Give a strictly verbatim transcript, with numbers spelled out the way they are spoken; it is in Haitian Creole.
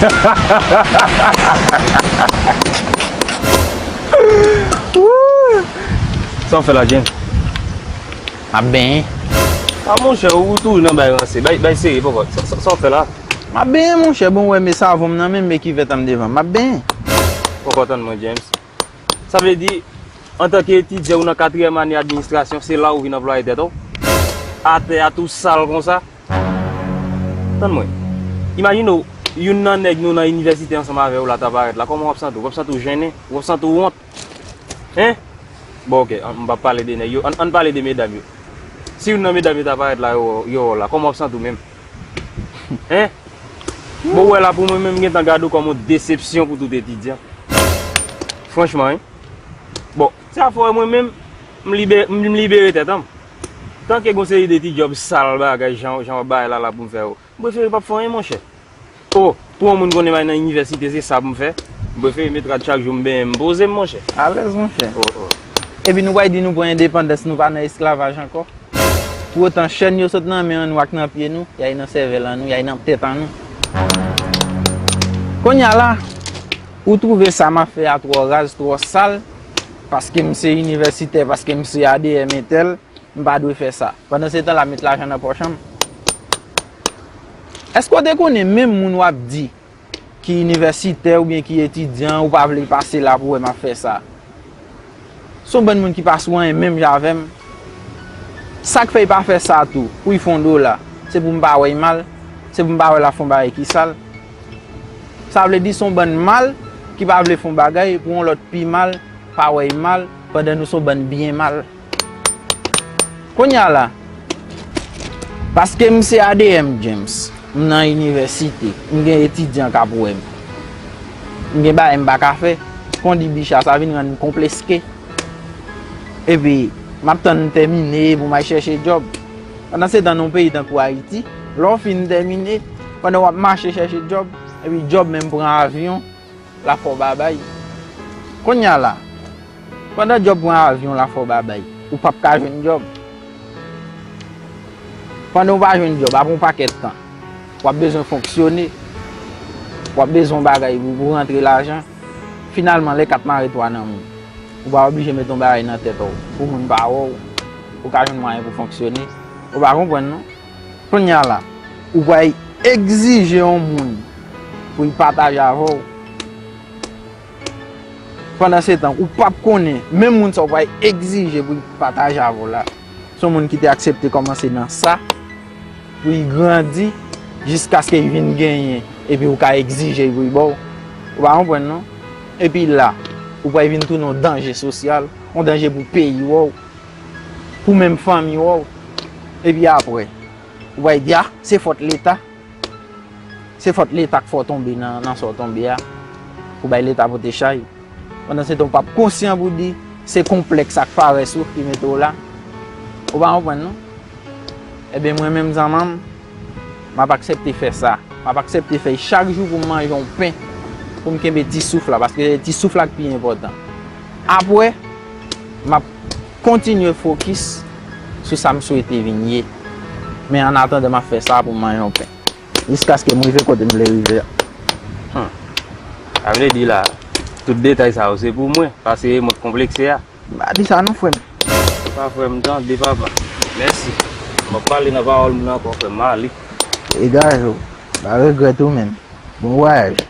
Sa w fè la, James? M ap benyen. A, monchè, ou toujou nan bay ranse. Bay, bay serye, poko. Sa, sa, sa w fè la? M ap benyen, monchè. Bon, w wè, men savon m nan men, men kivèt an m devan. M ap benyen. Poko, tann mwen, James. Sa vle di, antanke etidyan ou nan katriyèm ane administrasyon, se la ou vin anplwaye tèt ou? Atè a tou sal konsa? Tann mwen. Imajine w, youn nan nèg nou nan inivèsite ansanm avè w la ta parèt la, kòman w ap santi w? W ap santi w jennen? W ap santi w wont? Hein? Bon, oke, an, m p ap pale de nèg yo. Ann, ann pale de medam yo. Si youn nan medam yo ta parèt la, yo, yo wè w la, kòman w ap santi w menm? Hein? Bon, w wè la, pou mwen menm, m gentan gade w kòm yon desepsyon pou tout etidyan. Franchman, wi. Bon, sa fè w wè mwen menm, m libere, m libere tèt an m. Tanke gon seri de ti djòb sal bagay, jan, jan w ap bay la, la pou m fè yo. M prefere p ap fè anyen, monchè. O, pou yon moun konnen m al nan inivèsite, se sa pou m fè. M prefere met rad chak jou, m benyen, m poze m, monchè. Alèz, monchè. O, o. Epi nou pral di nou pran endepandans, nou pa nan esklavaj ankò. Pou otan, chèn yo sot nan men an nou ak nan pye nou, y al nan sèvèl an nou, y al nan tèt an nou. Kounye a la, ou twouve sa m ap fè a twò raz, twò sal, paske m se inivèsitè, paske m se A D M entèl, m pa dwe fè sa. Pandan se tan la, met lajan nan pòch an m. Èske w te konnen menm moun w ap di ki inivèsitè oubyen ki etidyan, ou pa vle pase la pou wè m ap fè sa? Se yon bann moun ki pa sou anyen menm jan avè m. Sa k fè y pa fè sa tou, pou y fè yon dola? Se pou m pa wè y mal? Se pou m pa wè l ap fè yon bagay ki sal? Sa vle di se yon bann mal ki pa vle fè yon bagay pou yon lòt pi mal pa wè y mal, pandan nou se yon bann byen mal. Kounye a la, paske m se A D M, James, m nan inivèsite, m gen etidyan k ap wè m. M gen bagay m pa ka fè. Kondi bicha, sa vin rann m konpleske. Epi, m ap tann m tèmine pou m al chèche djòb. Pandan se tan, nan yon peyi tankou Ayiti, lè w fin tèmine, pandan w ap mache chèche djòb, epi djòb menm pran avyon, l ap fè w babay. Kounye a la, pandan djòb pran avyon, l ap fè w babay, ou p ap ka jwenn djòb. Pandan w pa jwenn djòb, apre yon pakèt tan, w ap bezwen fonksyone, w ap bezwen yon bagay pou, pou rantre lajan. Finalman, lè kat mare twa nan moun, ou pa oblije met yon bagay nan tèt ou pou moun pa wè w, ou ka jwenn mwayen pou fonksyone. Ou pa konprann, non? Kounye a la, ou pral egzije yon moun pou l pataje avè w. Pandan se tan, ou p ap konnen, menm moun sa w pral egzije pou l pataje avè w la, se yon moun ki te aksepte kòmanse nan sa, pou l grandi, jiskaske l vin genyen, epi ou ka egzije l pou l ba w. Ou pa konprann, non? Epi la, ou pral vin tounen yon danje sosyal, yon danje pou peyi w, pou menm fanmi w. Epi apre, ou pral di, a, se fòt Leta. Se fòt Leta k fè w tonbe nan, nan sa w tonbe a. Ou bay Leta pote chay. Pandan se tan, ou p ap konsyan pou di se konplèks ak parès ou ki mete w la. Ou pa konprann, non? Ebyen, mwen menm, zanmanm, m ap aksepte fè sa. M ap aksepte fè chak jou pou m manje yon pen, pou m kenbe ti souf la, paske se ti souf la k pi enpòtan. Apre, m ap kontinye fokis sou sa m swete vin ye. Men annatandan, m ap fè sa pou m manje yon pen. Jiskaske m rive kote m vle rive a. Hmm. Sa vle di la, tout detay sa yo se pou mwen, paske se mwen k konplekse a. M pa di sa non, frè m. Se pa frè m, tande papa. Mèsi. M ap pale nan pawòl moun ankò, frè m, m ale. Degaje w. Pa regrèt ou menm. Bon vwayaj.